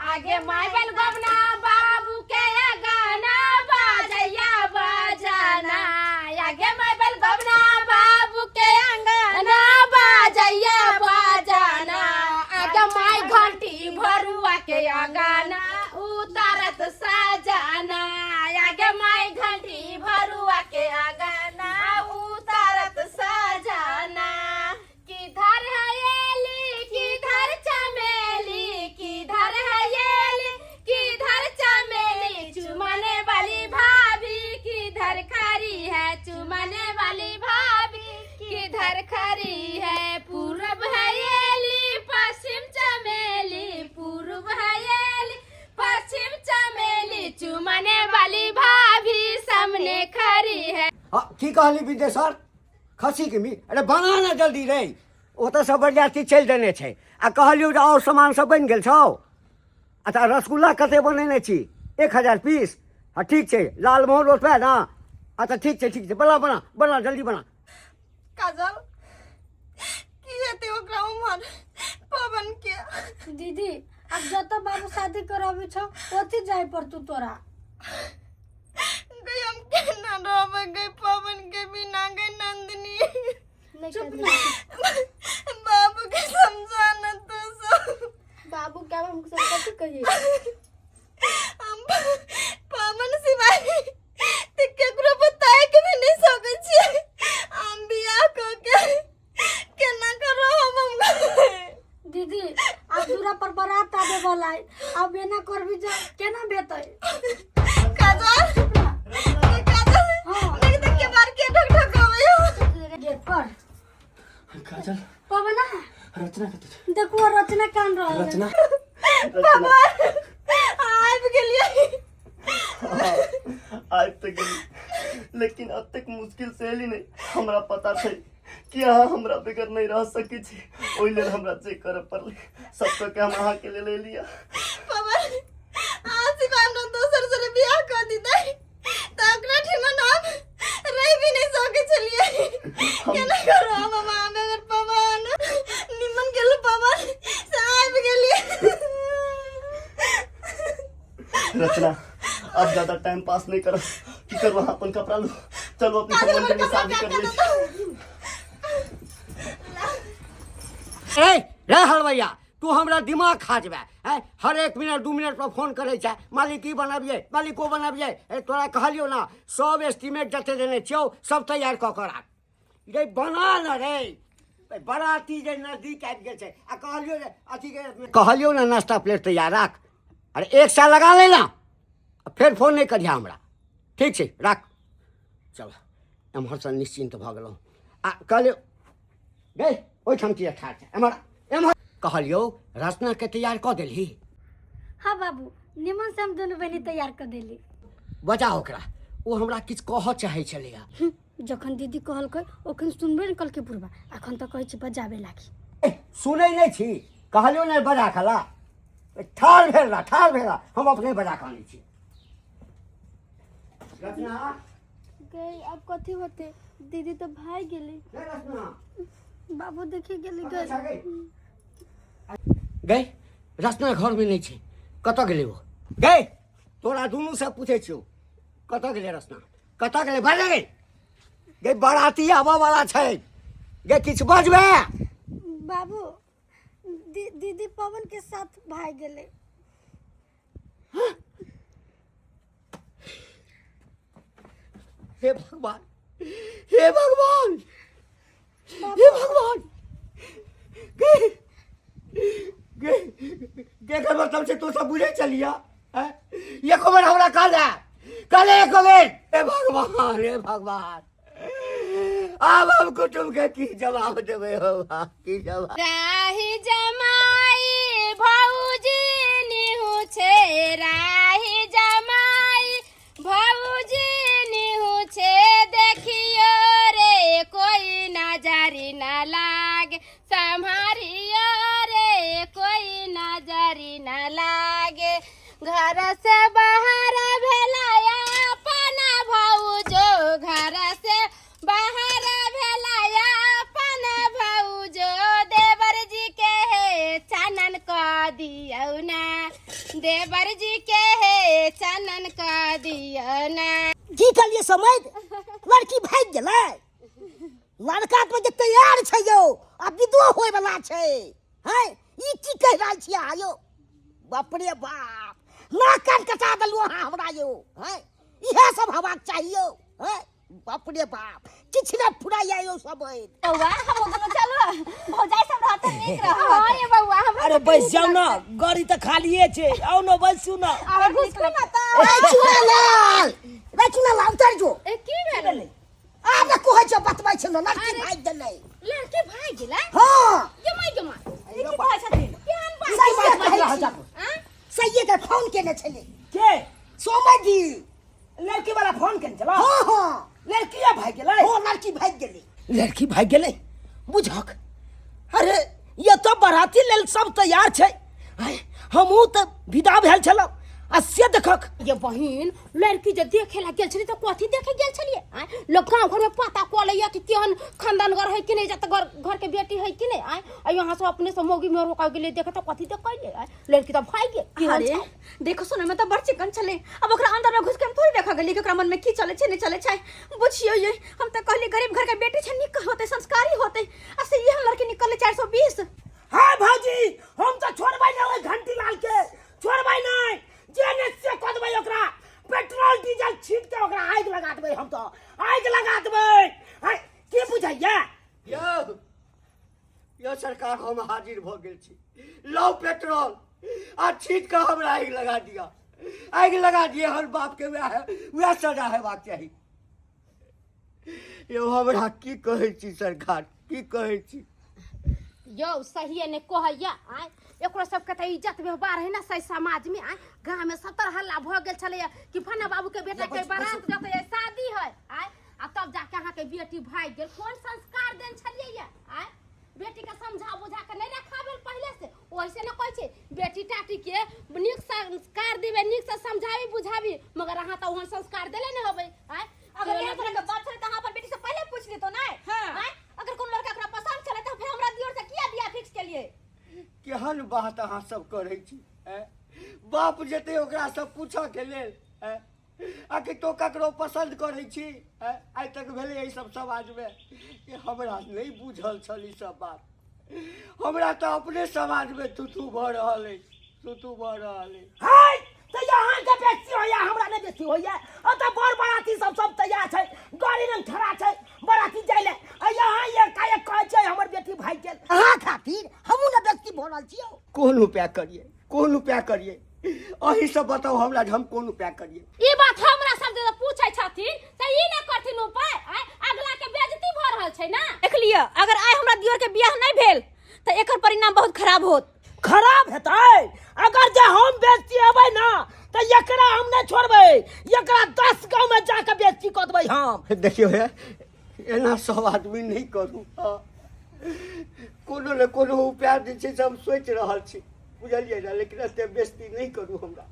आगे माय बल गबना बाबू के गाना बाजैया बाजाना, आगे माय बल गबना बाबू के अंगना बाजैया बाजाना, आगे माय घंटी भरुआ के अंगना उतारत सजाना, आगे माय घंटी भरुआ के अंगना उतारत सजाना। किधर है एली किधर चमेली, किधर है एली किधर चमेली, चुमाने वाली भाभी किधर खड़ी है, चुमाने वाली भाभी किधर खड़ी है। पूरब है एली पश्चिम चमेली, पूरब है एली पश्चिम चमेली, चुमाने वाली भाभी सामने खड़ी है। हँ, की कहली विदेशर? खस्सीके मीट? अरे बना ने जल्दी रे, ओतऽ सब बरियाती चलि देने छै। आ कहलियौ जे आओर सामान सब बनि गेल छौ? अच्छा, रसगुल्ला कते बनेने छी? 1000 पीस? हँ, ठीक छै। लालमोहन रोपै ने? अच्छा, ठीक छै, ठीक छै, बना बना बना, जल्दी बना। काजल, की हेतै ओकरा उम्हर पवन के? दीदी, आब जतऽ बाबू शादी कराबै छौ ओतहि जाय पड़तौ तोरा। गई, हम केना रहबै गई पवन के बिना? गई नंदिनी। नहीं चुप कर। ना। बाबू के समझाना तो सब। बाबू क्या, हम सब कथी कहिए? हम पवन सिवाय ते केकरो बताए के भी नहीं सकै छियै। हम बियाह क के केना कर रहब हम? दीदी, आब दूरा पर बारात आबे वाला है, आब एना करबी जे केना भेतै? काजल, ए काजल। हाँ। देख देख के बार के ढक ढक आवे। गेट पर। काजल। पवना। रचना कतऽ छै? देखो, रचना कान रहल है। रचना। बाबा, आबि गेलियै। आबि तऽ गेली, लेकिन एतेक मुश्किल से एली नहि। हमरा पता छै कि अहाँ हमरा बगैर नहि रह सकै छी। ओहि लेल हमरा जे करऽ पड़लै सब कऽ के हम अहाँके लेल एलियै। पवन, अहाँ सिवा हमरा दोसर से बियाह कऽ दितै तऽ ओकरा ठिमन हम रहि भी नहीं सकै छलियै। केना करू हम अहाँ बगैर पवन? निमन गेलू पवन से आबि गेलियै। रचना, अब ज्यादा टाइम पास नहीं करो। की करू, अहाँ अपन कपड़ा लू, चलू अपने सब मंदिर में शादी कर लै छी। रे रे हलवैया, तू हमरा दिमाग खा जेबे हैं। हर 1 मिनट 2 मिनट पर फोन करै छै, मालिक ई बनबियै, मालिक ओ बनबियै। ए तोरा कहलियौ ना, सब एस्टीमेट जते देने छियौ सब तैयार कऽ कऽ राख। रे बना न रे, बराती जे नजदीक आबि गेल छै। आ कहलियौ जे अथी के कहलियौ ने नाश्ता प्लेट तैयार राख। अरे 1 साल लगा ले ना, फेर फोन नहि करिहा हमरा। ठीक छै, राख। चल एम्हरसँ निश्चिन्त भऽ गेलहुँ। आ कहलियौ गे ओहिठाम किया ठाढ़ छै, एम्हर एम्हर। कहलियौ रचनाके तैयार कऽ देलही? हाँ बाबू, निमन से हम दोनों बहनी तैयार कर देली। बजा ओकरा, ओ हमरा किछु कहऽ चाहै छलैया। जखन दीदी कहलकै ओखन सुनबे ने कलकै बुढ़बा, अखन तऽ कहै छै बजाबे लागी। सुनै नहि छी? कहलियौ ने बजा कला। ठाढ़ भेल रह, ठाढ़ भेल रह, हम अपने बजा कऽ आनै छी। रचना गई, अब कथी होते? दीदी तो भाग गेली। रे रचना बाबू देखी गेली। गई गई, रचना घर में नहीं छै, कतऽ गेलै ओ? गई, तोरा दुनू से पूछै छियौ, कतऽ गेलै रचना? कतऽ गेलै? बाजै गई। गई, बराती आबऽ वाला छै गे, किछु बजबे? बाबू, दीदी पवन के साथ भाग गेलै। हे भगवान, हे भगवान, हे भगवान। गे गे गे, मतलब छै तू सब बुझै चलिया एको बेर हमरा कहले, कहले एको बेर। हे भगवान, हे भगवान, आब हम कुटुम्ब के की जवाब देबै हो, की जवाब? राही जमाई भौजी निहु छे, राही जमाई भौजी निहु छे, देखियो रे कोई नजरी न लागे, सम्हारियो रे कोई नजरी न लागे। घर से बाहर भेला अपन भौजो, घर से बाहर भेला अपन भौजो, देवर जी के हे चानन क दियौ ना, देवर जी के हे चानन क दियौ ना। की कहलियै समझ? लड़की भागि गेलै, लड़का तो जे तैयार छै यौ, आ विदो होय वाला छै। हैं, ई की कहि रहल छियै अहाँ यौ? बाप रे बाप, नाक कान कटा देलहुँ अहाँ हमरा यौ। हैं, इएह सब हेबाक चाही यौ। हैं, बाप रे बाप, किछु नहि फुराइया यौ सब। बौआ, हम दुनू चलू, भौजाई सब रहत नीक रहत। हाँ ये बौआ, हमरा अरे बैस जाउ ना, गाड़ी तऽ खालिए छै, आउ ने बैसू ना। अरे घुसकू ना तऽ। रे चुनालाल, रे चुनालाल, उतर जो। ए की भेलै? आब ने कहै छौ, बतबै छै ने, लड़की भागि गेलै। लड़की भागि गेलै? हाँ। गे माय गे माय, ई की कहै छथिन? केहन बात सही बात कहै बाजि छी। रहल आँ? सहिए के फोन केने छलै। के? सोमजी। लड़की वाला फोन केने छला? हाँ हाँ। लड़किया भागि गेलै? हाँ, लड़की भागि गेलै। लड़की भागि गेलै बुझक। अरे ये तो बराती लेल सब तैयार छै, हमहूँ तऽ विदा भेल छलहुँ, आ से देखक। ये बहिन, लड़की जे देखे ला गेल छली तऽ कथी देखे गेल छलियै? आँय, लोग गाँव घर में पता कऽ लैया कि केहन खानदान घर है कि नहीं, जत घर घर के बेटी है कि नहीं। आँय, आ यहाँ से अपने से मौगी में रोका गेलै देखे तऽ कथी देखैले? आँय, लड़की तऽ भागि गेल, केहन अरे छै? देखो सुने में तऽ बड़ चिकन छलै, अब ओकरा अंदर में घुस के हम थोड़ी देखा गेलियै कि ओकरा मन में की चलै छै नहीं चलै छै। बुझियौ ये, हम तऽ कहलियै गरीब घर के बेटी छै, नीक होतै, संस्कारी होतै, आ से इहे लड़की निकललै 420। हाँ भौजी, हम तऽ छोड़बै नहि ओहि घंटी लाल के, छोड़बै नहि, जे ने से कऽ देबै ओकरा, पेट्रोल डीजल छीट के ओकरा आगि लगा देबै, हम तऽ आगि लगा देबै। हैं, की बुझैया यौ यौ सरकार, हम हाजिर भऽ गेल छी। लौ पेट्रोल आ छीट कऽ हमरा आगि लगा दिअ, आगि लगा दिअ। हमर बापके वएह वएह सजा हेबाक चाही। यौ हमरा की कहै छी सरकार, की कहै छी? यौ सहिए ने कहैया। आँय, एकरो सबके तऽ इज्जत व्यवहार है ना सही समाज में। आँय, गाँव में सतर हल्ला भऽ गेल छलैया कि फन्ना बाबू के बेटा के बारात जतै, शादी है। आँय, आ तब जाके अहाँके बेटी भागि गेल। कोन संस्कार देन छलियै ये आय? बेटी के समझा बुझा के नहीं रखा भेल पहले से। ओइसे न कहै छै बेटी टाटी के नीक संस्कार देबै, नीक से समझाबी बुझाबी, मगर अहाँ तऽ ओहन संस्कार देले नहि होबै आय। अगर एहन तरह के बात छलै तऽ अहाँ अपन बेटी से पहिले पूछ लेतो नै? हाँ। आँय? अगर कोनो लड़का ओकरा पसंद छलै तऽ फेर हमरा दियोर से किया बियाह फिक्स केलियै? केहन बात अहाँ सब करै छी ऐं? बाप जेतै ओकरा सब पूछऽ के लेल ऐं? आ कि तो ककरो पसंद करै छी ऐं? आइ तक भेलै एहि सब समाजमे कि हमरा नहि बुझल छल ई सब बात। हमरा तऽ अपने समाजमे थुथू भऽ रहल अछि, थुथू भऽ रहल अछि। है तऽ अहाँके बेइज्जती होइया, हमरा नहि बेइज्जती होइया। ओतऽ बर बराती सब सब तैयार छै, गाड़ी लग खड़ा छै बराती जाइ लए, आ अहाँ एकाएक कहै छियै हमर बेटी भागि गेल। अहाँ खातिर हमहूँ ने बेइज्जती भऽ रहल छियौ। कोन उपाय करियै, कोन उपाय करियै, अहीं सब बताउ हमरा जे हम कोन उपाय करियै। ई बात हमरा सब जे पूछै छथिन तऽ ई नहि करथिन उपाय? आँय, अगला के बेइज्जती भऽ रहल छै ने। देख लिअ, अगर आइ हमरा दियोर के बियाह नहि भेल तऽ एकर परिणाम बहुत खराब होत। खराब हेतै अगर जे हम बेइज्जती हेबै ने तऽ एकरा हम नहि छोड़बै, एकरा 10 गाँव में जाके बेइज्जती कऽ देबै हम। देखियौ हे, एना सब आदमी नहि करू। हँ, कोनो ने कोनो उपाय जे छै से हम सोचि रहल छी, बुझलियै ने, लेकिन एते बेइज्जती नहि करू हमरा।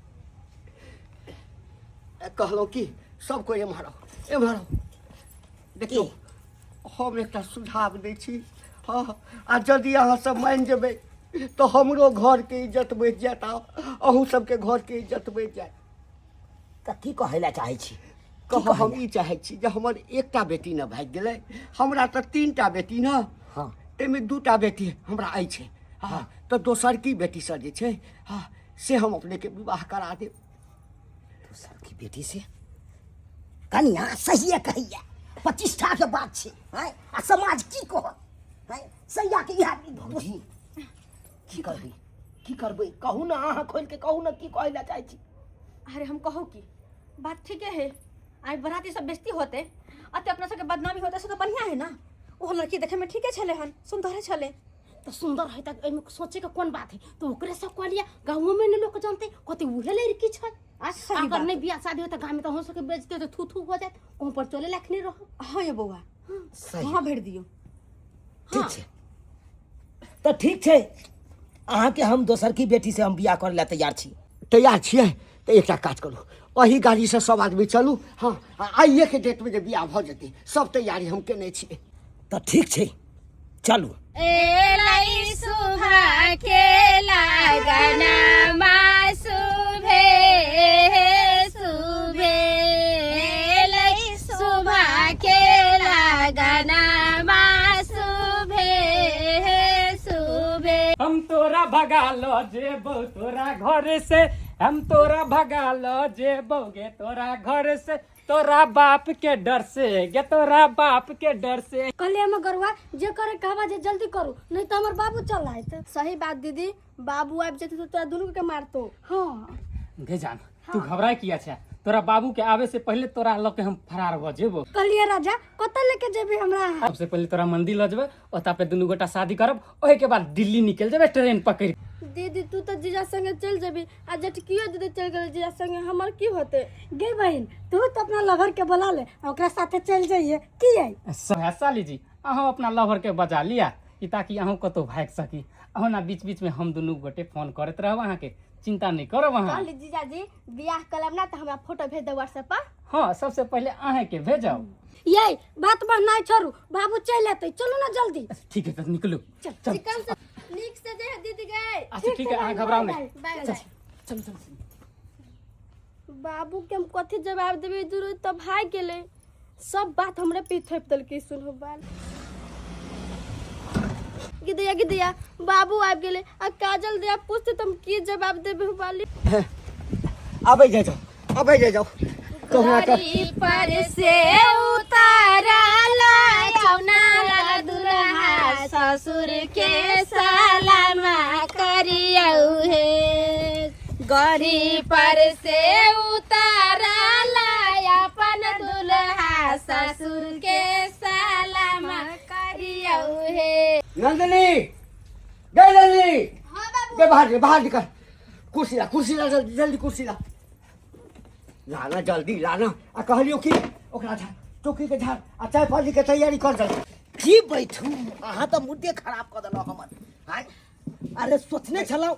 कहलहुँ कि सब कोइ एम्हर आउ, एम्हर आउ। देखियौ, हम एकटा सुझाव दै छी। हँ, आ यदि अहाँ सब मानि जेबै तऽ हमरो घरके इज्जत बचि जायत आ अहूँ सबके घरके इज्जत बचि जायत। तऽ की कहै लए चाहै छी? कह हम ई चाहै छी जे हमर एकटा बेटी ने भागि गेलै, हमरा तऽ 3टा बेटी ने। हँ। ताहिमे 2टा बेटी हमरा अछि। हँ, तऽ दोसर की बेटीसँ जे छै, हँ, से हम अपनेके विवाह करा देब। दोसर की बेटी से? कनिया सहिए कहैया, प्रतिष्ठा के बात छै। हैं, आ समाज की कहत? हैं, सैया के इएह भौजी की करबै, की करबै कहू ने, अहाँ खोलि के कहू ने की कहै लए चाहै छी। अरे हम कहू की बात ठीके है, आइ बराती सब बेइज्जती होते, अते अपना सबके बदनामी होते, से तो बढ़िया है ना। ओ लड़की देखे में ठीके छले हन, सुंदर छले। तऽ सुंदर है तऽ एहिमे सोचे के कोन बात है? तऽ ओकरे से कह लिया, गाँवो में ने लोक जानते कते उहे लड़की छै। आ सही अगर बात। नहीं बियाह शादी हो तऽ गाँव में तऽ अहूँ सबके बेइज्जती होते, थू थू हो जायत, कहूँ पर चले लायक नहीं रहो। हाँ ये बौआ, सही। वहाँ भरि दियौ। ठीक छै तऽ ठीक छै, अहाँके हम दोसर की बेटी से हम बियाह करै लए तैयार छी। तैयार छियै तऽ एकटा काज करू, एही गाड़ीसँ सब आदमी चलू। हँ, आ आइएके डेटमे जे बियाह भऽ जेतै, सब तैयारी हम केने छियै। तऽ ठीक छै, चलू। एलै सुभा के लगनमा सुभे सुभे, एलै सुभा के लगनमा सुभे सुभे। हम तोरा भगा लो जेबौ तोरा घर से, हम तोरा भगा लो जेबौ गे तोरा घर से, तोरा बाप के डर से गे तोरा बाप के डर से। कहलियै हम गरुआ जे करे कहबा जे जल्दी करू, नहीं तो हमर बाबू चल आयत। सही बात दीदी, बाबू आबि जेतै तऽ तोरा दुनू के मारतो। हाँ। गे जान, तू घबराय किया छै? तोरा बाबू के आवे से पहले तोरा लऽ के हम फरार भऽ जेबो। कहलियै राजा कतऽ लेके जेबी हमरा? सबसे पहले तोरा मंदिर लऽ जेबै, ओतऽ पे दुनू गोटा शादी करब, ओहि के बाद दिल्ली निकल जेबै ट्रेन पकड़। दीदी तू तऽ जीजा संगे चलि जेबी आ जेठकियो दीदी चलि गेलै जीजा संगे, हमर की होतै? गे बहिन तू तऽ अपना लवर के बोला ले, ओकरा साथे चलि जइहे की आई? साली जी, अहाँ अपना लवर के बजा लिया कि ताकि अहूँ कतहु भागि सकी। अहुना बीच बीच में हम दुनू गोटे फोन करैत रहब, अहाँके चिंता नहीं करब अहाँ। कहली जीजाजी बियाह करब ना तऽ हमरा फोटो भेज दे व्हाट्सएप पर। हाँ, सबसे पहले अहाँके भेजब। ये बात बढ़नाइ छोड़ू, बाबू चलि एतै, चलू ना जल्दी। ठीक है तऽ निकलू, चल। चिकन से नीक से जे दीदी गए। अच्छा ठीक है, अहाँ घबराउ नहीं। बाय बाय। चल चल। बाबू के हम कथी जवाब देबै? दूर तऽ भागि गेलै, सब बात हमरे पे थोपि देलकै। सुनहो बाल गिदिया गिदिया, बाबू आबि गेलै आ काजल दिया पूछते तऽ हम की जवाब देबै बाली? आबै जाइ जाउ, आबै जाइ जाउ, कहुना कऽ गाड़ी पर से उतारला चौनाला दुल्हा ससुर के सलामा करियौ हे, गाड़ी पर से उतारला अपन दुल्हा ससुर के सलामा करियौ हे। नंदिनी गे, नंदिनी गे, बाहर गे, बाहर निकल, कुर्सी ला, कुर्सी ला, जल्दी जल्दी कुर्सी ला, लाना जल्दी लाना। आ कहलियो कि ओकरा टोकरी के झाड़ आ चाय पानी के तैयारी कर जल्दी। की बैठू, अहाँ तऽ मुद्दे खराब कऽ देलहुँ हमर। आँय, अरे सोचने छलहुँ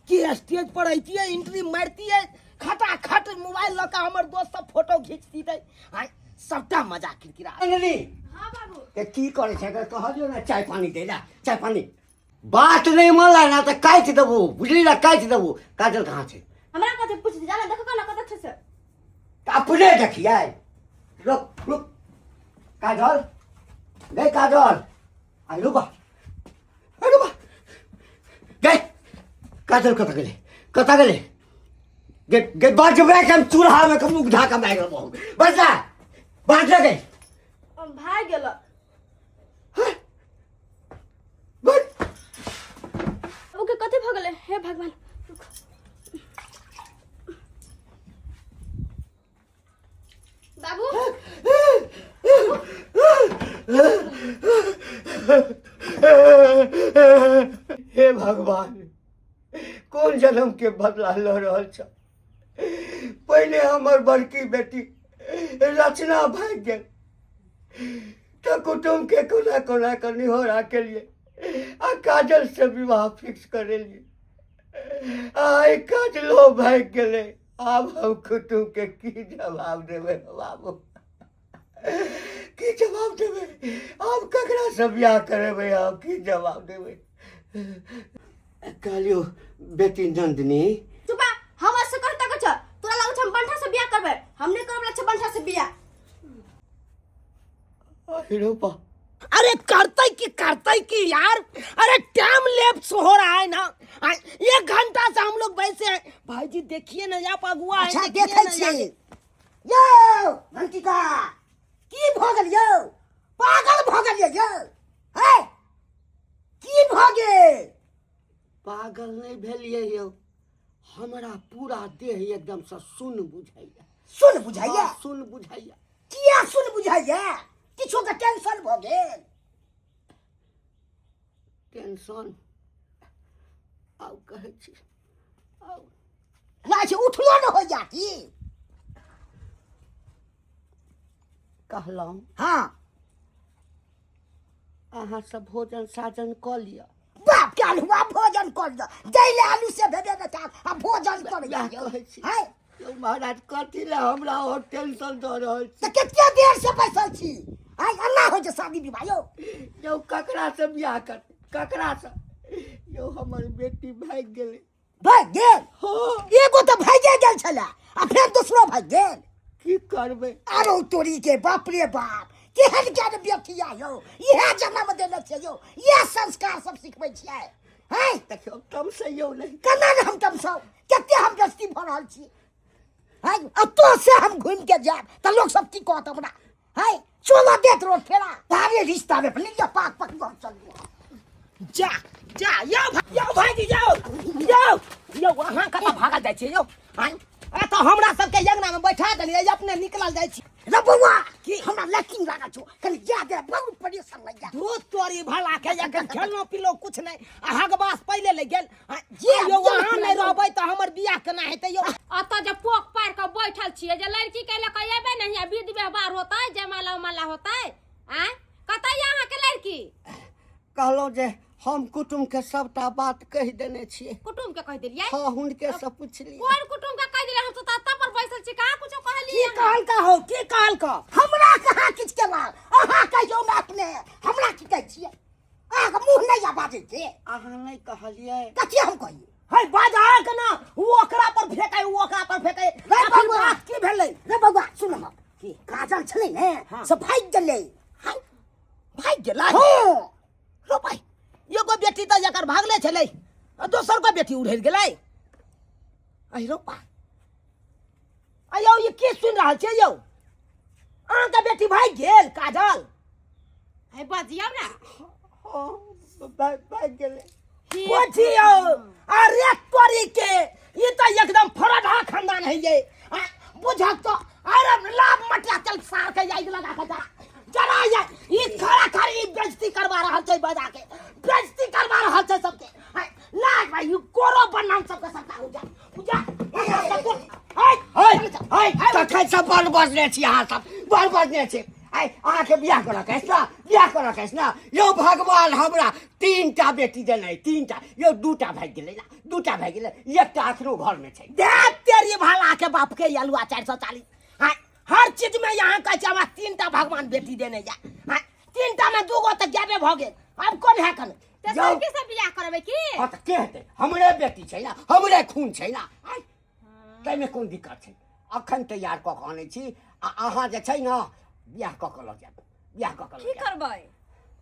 कि स्टेज पर अइतियै, एंट्री मारितियै, खटाखट मोबाइल लऽ कऽ हमर दोस्त सब फोटो घीचतियै। आँय, सबटा मजा किरकिरा। अंजलि, हाँ बाबू। ए की करै छै? अगर कहलियौ ने चाय पानी दै ला, चाय पानी बात नहि मानला ना तऽ काटि देबो, बुझली ना? काटि देबो। काजल कहाँ छै? हमरा कथी पूछ जाना, देखो ना कत छै से। तऽ अपने देखियै। रुक रुक, काजल गई, काजल आइ रुबा, रुबा गई, काजल कतऽ गेलै? कतऽ गेलै? गे गे बजबै के हम चूल्हामे के मुख ढाका मारि देबो। बजा बाज गई। भाग गेल। बस। ओके, कथी भऽ गेलै? हे भगवान, बाबू। हे भगवान, कोन जन्म के बदला लऽ रहल छ? पहिले हमर बड़की बेटी रचना भागि गेल तऽ कुटुम्ब के कोना कोना के निहोरा केलिए आ काजल से विवाह फिक्स करेलिए। आइ काजलो भागि गेलै। आब हम कुटुम्ब के की जवाब देबै बाबू? की जवाब देबै? आब ककरा से बियाह करेबै? आब की जवाब देबै? कहलियौ बेटी नंदिनी। चुपा, हम से कहता कुछ तोरा लागै छै हम बंठा से बियाह करबै? हम नहीं करबै छै बंठा से बियाह। अरे बा, अरे करते की, करते की यार। अरे टाइम लेप्स हो रहा है ना। एक घंटा से हम लोग वैसे हैं। भाई जी, देखिए ना, यहाँ पर अगुआ है। अच्छा, देखिए देखै ना। छियै यौ। अंकिता, की भऽ गेल यौ? पागल भऽ गेलियै यौ? है, की भऽ गेल? पागल नहि भेलियै यौ, हमरा पूरा देह एकदमसँ सुन्न बुझाइया। सुन बुझाइया? हाँ, सुन्न बुझाइया। किया सुन बुझाइया? किछो के टेंशन भऽ गेल? टेंशन आब कहै छी आब ना छै, उठलो न होइया की? कहलहुँ। हाँ। अहाँ सब भोजन साजन कऽ लिअ। बाप के आलुआ, भोजन कर दो जैले आलू से भेबे न चाह आ भोजन कर। वएह कहै छी। है। यौ महाराज, कथी लए हमरा और टेंशन दऽ रहल छी? तऽ कते देर से बैसल छी? आइ एना होइ छै शादी विवाह यौ? यौ, ककरा से बियाह कर, ककरा से यौ? हमर बेटी भागि गेलै। भागि गेल? हँ। एगो तऽ भागिए गेल छलै आ फेर दोसरो भागि गेल। की करबै? आरो तोरी के, बाप रे बाप, केहन ज्ञान व्यक्ति आ यौ! इएह जन्म देने छियै यौ? इएह संस्कार सब सिखबै छियै? हैं, देखियौ, तमसैयौ नहि। केना ने हम तमसाउ? कते हम बेजती भऽ रहल छी हैं? एतऽ से हम घुमि के जायब तऽ लोक सब की कहत हमरा? हैं, चलो देत रोड फेरा तारे रिश्ता में लिया पाक पाक घर चल। जा जा यौ यौ भाईजी, जाओ यौ यौ, अहाँ कतऽ भागल जाइ छियै यौ? आँय, एतऽ हमरा सबके अंगना में बैठा देलियै, अपने निकलल जाइ छी। रे बौआ, की हमरा लैट्रिन लागल छौ, कनि जा दे, बहुत परेशान लागि जा। दूध तोरी भला के, एखन खेलनो पीलो कुछ नहि, अहाँके बास पहिले लागि गेल। आँय, जे यौ, जे अहाँ नहि रहबै तऽ हमर बियाह केना हेतै यौ? अतऽ जे पोख पारि कऽ बैठल छियै जे लड़की के लऽ कऽ एबै ने, हियाँ विध व्यवहार होतै, जयमाला उमाला होतै। आँय, कतऽ यऽ अहाँके लड़की? कहलहुँ जे हम कुटुम्ब के सबटा बात कहि देने छियै। कुटुम्ब के कहि देलियै? हाँ, हुनके से पुछलियै। कोन कुटुम्ब के कहि देलियै? हम तऽ तत्ता पर बैसल छी, कहाँ कुछो की कहलियै? कहल का हो? की कहल का? हमरा कहाँ किछु केलक? अहाँ कहियौ ने अपने, हमरा की कहै छियै? अहाँके मुँह नहि यऽ बाजै के? अहाँ नहि कहलियै? कथी हम कहियै? है, बाज अहाँके ना, ओ ओकरा पर फेकै, ओ ओकरा पर फेकै। रे आखिर बौआ। बात की भेलै? रे बौआ, सुन हम की काजल छलै ने, से भागि गेलै। हाय, भागि गेलै? हँ। रो भाइ, एगो बेटी तऽ एकर भागले छलै आ दोसर को बेटी उड़ि गेलै। अहि रो बा, आ यौ, ई की सुनि रहल छियै यौ? अहाँके बेटी भागि गेल काजल? है, बजियौ ने। हाँ, भागि गेलै। कोठी यौ, अरे तोरी के, ई तऽ एकदम फरडा खानदान है ये। बुझक तो अरे लाभ मटिया चल सार के आगि लगा के जरा जरा ये ई खड़ा खड़ी बेइज्जती करवा रहल छै, बजा के बेइज्जती करवा रहल छै सबके। लाग भाई, ई कोरो बनाम सबके सबटा उजा उजा है है, तखन से बड़ बजने छी अहाँ सब, बड़ बजने छी। आइ अहाँके बियाह करऽ के अछि ने, बियाह करऽ के अछि ने? यौ भगवान हमरा 3टा बेटी देने, 3टा। यौ 2टा भागि गेलै ने, 2टा भागि गेलै, एकटा अखनो घरमे छै। देख तेरी भाला के बाप के अलुआ 440। हाँ, हर चीज में यहाँ कहै छै हमरा 3टा भगवान बेटी देने या। हाँ, 3टा में 2 गो तऽ गैबे भऽ गेल, आब कोन है कन? तऽ यौ। सबके सब बियाह करबै की? हँ तऽ के हेतै? हमरे बेटी छै ने, हमरे खून छै ने। आइ ताहिमे कोन दिक्कत छै? अखन तैयार कऽ कऽ अनै छी आ अहाँ जे छै ने बियाह कऽ कऽ लऽ जायब, बियाह कऽ कऽ लऽ की जायब। करबै?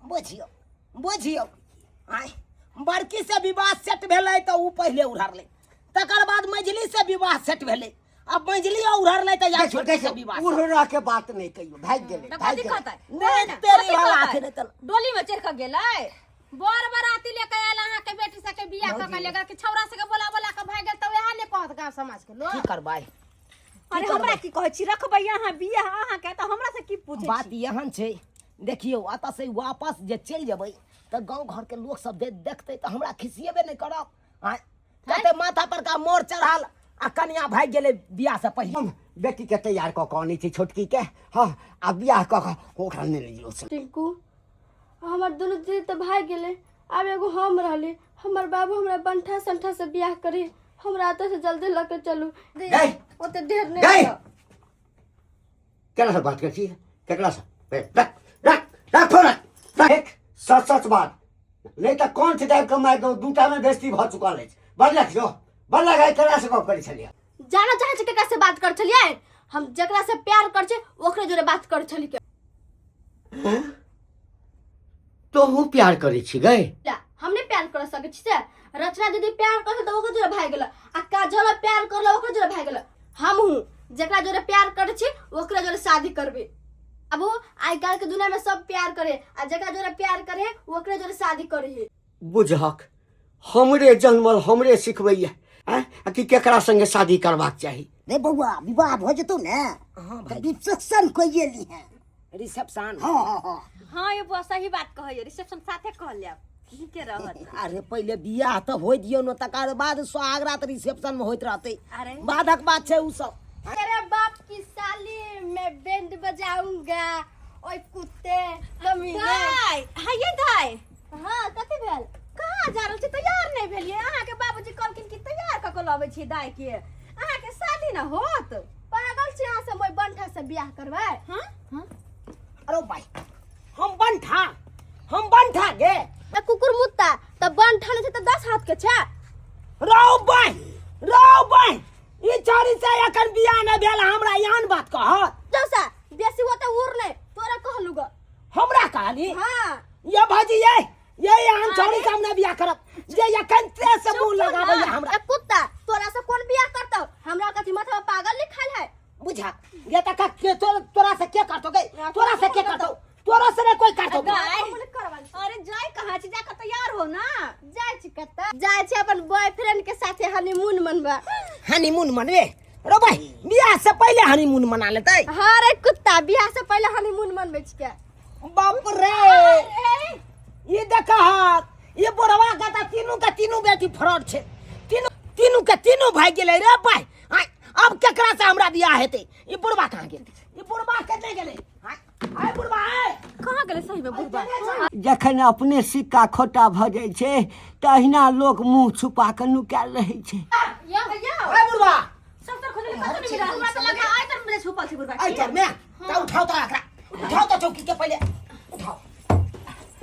बुझियौ, बुझियौ, आँय बड़की से विवाह सेट भेलै तऽ ओ पहिले उड़हरलै, तकर बाद मझली से विवाह सेट भेलै, अब मझली उड़हरलै तऽ यार देखियौ, छोटकी से देखियौ, विवाह सेट। उड़ह के बात नहि कहियौ, भागि गेलै, तऽ भागि कथी गेलै। कहतै? नहि, ने, तेरी कथी वाला कहतै? आखिर नहि तऽ- डोली में चढ़ि कऽ गेलै, बर बराती लेके आयल अहाँके बेटी सबके बियाह कऽ के लेकर कि छौड़ा सबके बोला बोला के भागि गेल, तऽ वएह ने कहत गाँव समाज के लोग। की करबै? अरे हमरा की कहै छी, रखबै अहाँ बियाह अहाँके तऽ हमरा से की पूछै बात छी? एहन छै, देखियौ, एतऽ से वापस जे चलि जेबै तऽ गाँव घरके लोक सब जे देखतै तऽ हमरा खिसिएबे नहि करत। आँय, कहतै माथा पर का मोर चढ़ल आ कनिया भागि गेलै बियाह से पहिले। हम बेटी के तैयार कऽ कऽ अनै छी छोटकी के, हँ, आ बियाह कऽ कऽ ओकरा नहि लऽ लियौ। टिंकू, हमर दुनू दीदी तऽ भागि गेलै, आब एगो हम रहली। हमर बाबू हमरा बंठा संठा से बियाह करी, हमरा एतऽ से जल्दी लऽ के चलू। गै! ओते ढेर नहि गै! लिअ। केकरा से बात करै छी? केकरा से? ए, रख रख रख फोन, रख रख। सच सच बात नहि तऽ कोन से दाबि कऽ मारि दौ। दूटा मे बेइज्जती भऽ चुकल अछि। बदलक जो बदलक, आइ केकरा से गप करै छलियै? जाना चाहै छी केकरा से बात कर छलियै? हम जकरा से प्यार कर छी ओकरे जोरे बात कर छलियै। तोहू प्यार करै छी गै? ला, हम नहीं प्यार कर सकै छी से। रचना दीदी प्यार कर तऽ ओकरे जोरे भागि गेल, आ काजल प्यार करल ओकरे जोरे भागि गेल। हमहूँ जकरा जोरे प्यार करै छी ओकरे जोरे शादी करबै। अब आइ काल्हि के दुनिया में सब प्यार करे आ जकरा जोरे प्यार करे ओकरे जोरे शादी करे। बुझहक, हमरे जन्मल हमरे सिखबैया आँय आ कि केकरा संगे शादी करबाक चाही। रे बौआ, विवाह भऽ जेतौ ने हाँ तऽ भाई। रिसेप्शन कइए लीहें। रिसेप्शन? हाँ हाँ हाँ। हाँ ये बुआ, सही बात कहैया, रिसेप्शन साथे कह लेब, नीके रहत। अरे पहिले बियाह तऽ होइ दियौ ने, तकर बाद सोहागरात रिसेप्शन में होइत रहतै। अरे। बादक बात छै उ सब। तेरे बाप की साली मैं बैंड बजाऊंगा, ओए कुत्ते कमीने। दाय, हाँ ये दाय। हाँ, कथी भेल? कहाँ जा रहल छी? तैयार नहि भेलियै? अहाँके बाबूजी कहलखिन कि तैयार कऽ कऽ लबै छी दाय के, अहाँके शादी न होत। पागल छी अहाँ सब, ओहि बंठा से बियाह करबै? हाँ हाँ। अरे भाई, हम बंठा, हम बंठा गे? त कुकुर मुत्ता त बंठा नहि छै तऽ 10 हाथ के छै। रौ भाई, रौ भाई, ई चोरी से एखन बियाह नहि भेल हमरा एहन बात कहत? जौसा बेसी होते उड़ नहि, तोरा कहलू ग। हमरा कहली? हाँ। ये भाजी, ये ये एहन चोरी से हम नहि बियाह करब जे एखन ते से मुंह लगाबै हमरा। ए कुत्ता, तोरा से कोन बियाह करतौ? हमरा कथी माथा में पागल लिखल है? बुझा ये तक के तोरा से के करतो गे? तोरा से के करतो? तोरा से नहीं कोई करतो। दाय, अरे जाय कहाँ छी? जाके तैयार हो ना। जाय छी कतऽ? जाय छी अपन बॉयफ्रेंड के साथे हनीमून मनबा। हनीमून मनबे? रो भाई, बियाह से पहले हनीमून मना लेतै? हाँ रे कुत्ता, बियाह से पहले हनीमून मनबै छिकै। बाप रे, ये देखा हाथ, ये बुढ़वा के तऽ तीनू के तीनू बेटी फ्रॉड छै, तीनू तीनू के तीनू भाग गेलै रे भाई। आय, अब केकरा से हमरा बियाह हेतै? ई बुढ़वा कहाँ गेल? ई बुढ़वा केने गेलै? आय आय बुढ़वा, आय। कहाँ गेलै सही में बुढ़बा? जखन अपने सिक्का खोटा भऽ जाइ छै तऽ अहिना लोक मुँह छुपा कऽ नुकायल रहै छै। आय बुढ़वा। सब तर खोजले कतौ नहि मिलल हमरा, तऽ लगा आइ तर मिले छुपल छै बुढ़बा। आइ तर में तऽ उठाओ, तऽ एकरा उठाओ, तऽ चौकी के पहिले उठाओ,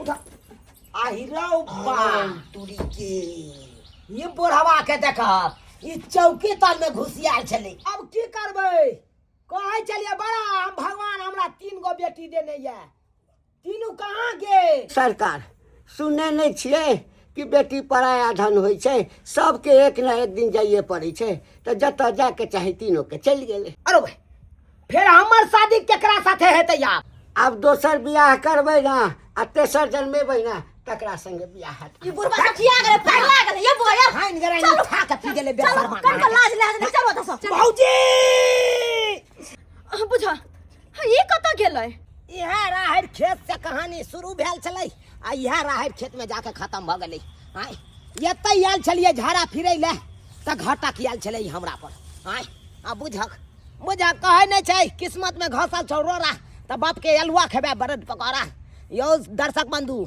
उठाओ। आहि रौ बा तुरी के, ये बुढ़वा के देखब, ई चौकी तर में घुसियाल छलै। अब की करबै? कहै छलियै बड़ा हम भगवान हमरा 3 गो बेटी देने ये, तीनू कहाँ गेल? सरकार, सुनै नहि छियै कि बेटी पराया धन होइ छै? सबके एक ने एक दिन जाइए पड़ै छै, तऽ जतऽ जायके चाही तीनोके चलि गेलै। अरे भाई, फेर हमर शादी केकरा साथे हेतै आब? आब दोसर बियाह करबै ने आ तेसर जन्मेबै ने, तकरा संगे बियाह हैत। ई बुढ़बा सब खिया गेलै, पगला गेलै ये बुआ ये। फाइन गराइन उठा के पी गेलै चलो, बेशर्मा। कन के लाज लाज नहीं, चलो ओतऽ से। भौजी। अहाँ बुझा, हाँ, ई कतऽ गेलै? इएह राहरि खेत से कहानी शुरू भेल छलै आ इएह राहरि खेत में जाके खत्म भऽ गेलै। आँय, एतै आयल छलियै झाड़ा फिरै लए तऽ घटक आयल छलै हमरा पर। आँय, आ बुझक बुझक, कहै नहि छै किस्मत में घसल छौ रोड़ा, तऽ बापके अलुआ खेबै ब्रेड पकौड़ा। यौ दर्शक बंधु,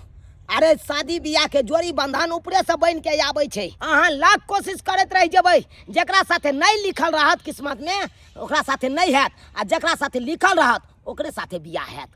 अरे शादी बियाह के जोड़ी बंधन ऊपरे से बन के आबै छै। अहाँ लाख कोशिश करैत रहि जेबै, जेकरा साथे नहि लिखल रहत किस्मत में ओकरा साथे नहि हैत, आ जेकरा साथे लिखल रहत ओकरे साथे बियाह हैत।